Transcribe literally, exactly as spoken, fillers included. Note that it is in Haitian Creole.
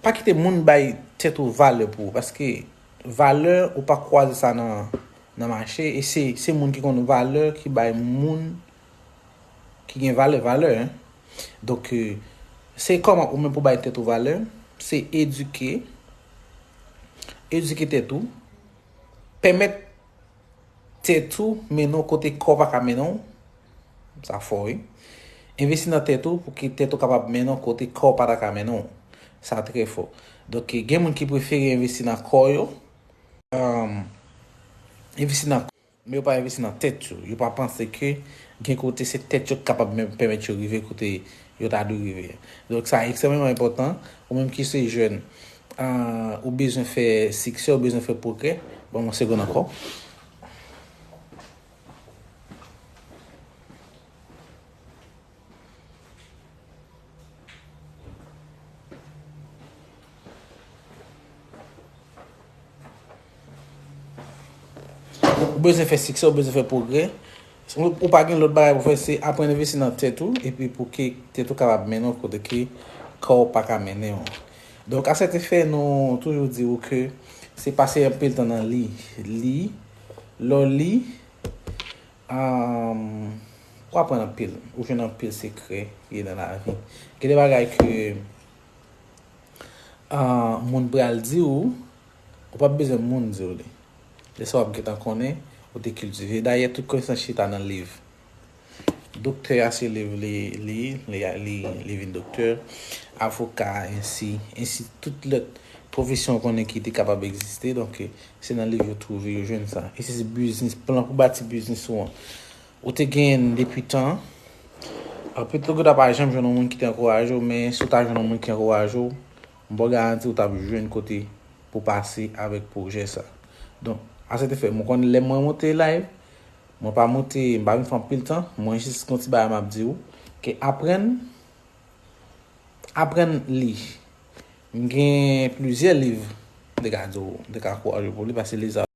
Pa kite moun bay tèt ou valè pou ou, paske valè ou pa kwaze sa nan, nan mache, e se, se moun ki konn valè ki bay moun ki gen valè, valè, hein. Donk, euh, se kòman ou menm pou bay tèt ou valè, se edike, edike tèt ou, pèmèt tèt ou mennen w kote kò w pa ka mennen w. Sa fò, wi. Envesti nan tèt ou pou ke tèt ou kapab mennen w kote kò w pa ta ka mennen w. Sa trè fò. Donk, gen moun ki prefere envesti nan kò yo, um, envesti nan, men yo pa envesti nan tèt yo. Yo pa panse ke gen kote se tèt yo k kapab men-, pèmèt yo rive kote yo ta dwe rive. Donk, sa ekstrèmeman enpòtan. Ou menm ki se jèn, ah, ou bezwen fè siksè, ou bezwen fè pwogrè. Ban m yon segonn ankò. Ou bezwen fè siksè, ou bezwen fè pwogrè. Ou, ou pa gen lòt bagay pou fè, se aprann envesti nan tèt ou, epi pou ke tèt ou kapab mennen w kote ke kò w pa ka mennen w. Donk, a sèt efè, nou toujou di w ke se pase anpil tan nan li. Li, lè w li, um, w aprann anpil. Ou jwenn anpil sekrè ki gen nan lavi. Gen de bagay ke ah, moun pral di w, ou p ap bezwen moun di w li. Lè sa w ap gentan konnen, ou te kiltive. Dayè, tout konesans chita nan liv. Doktè a se liv li, li, li, li, li vin doktè. Avoka, ensi, ensi tout lòt pwofesyon w konnen ki te kapab egziste. Donk, se nan liv yo twouve, yo jwenn sa. E si se biznis, plan pou bati biznis ou an. Ou te genyen depi tan. Anpil lòt kote w pa janm jwenn yon moun ki te ankouraje w, men si w ta jwenn yon moun ki ankouraje w, m ba w garanti w t ap jwenn kote pou pase avèk pwojè sa. Donk, a sèt efè, mwen konn lè mwen monte live, mwen pa monte, m pa vin fè anpil tan, mwen jis gon ti bagay m ap di w, ke aprann, aprann li. M gen plizyè liv, m te ka di w, m te ka ankouraje w pou li, paske liv sa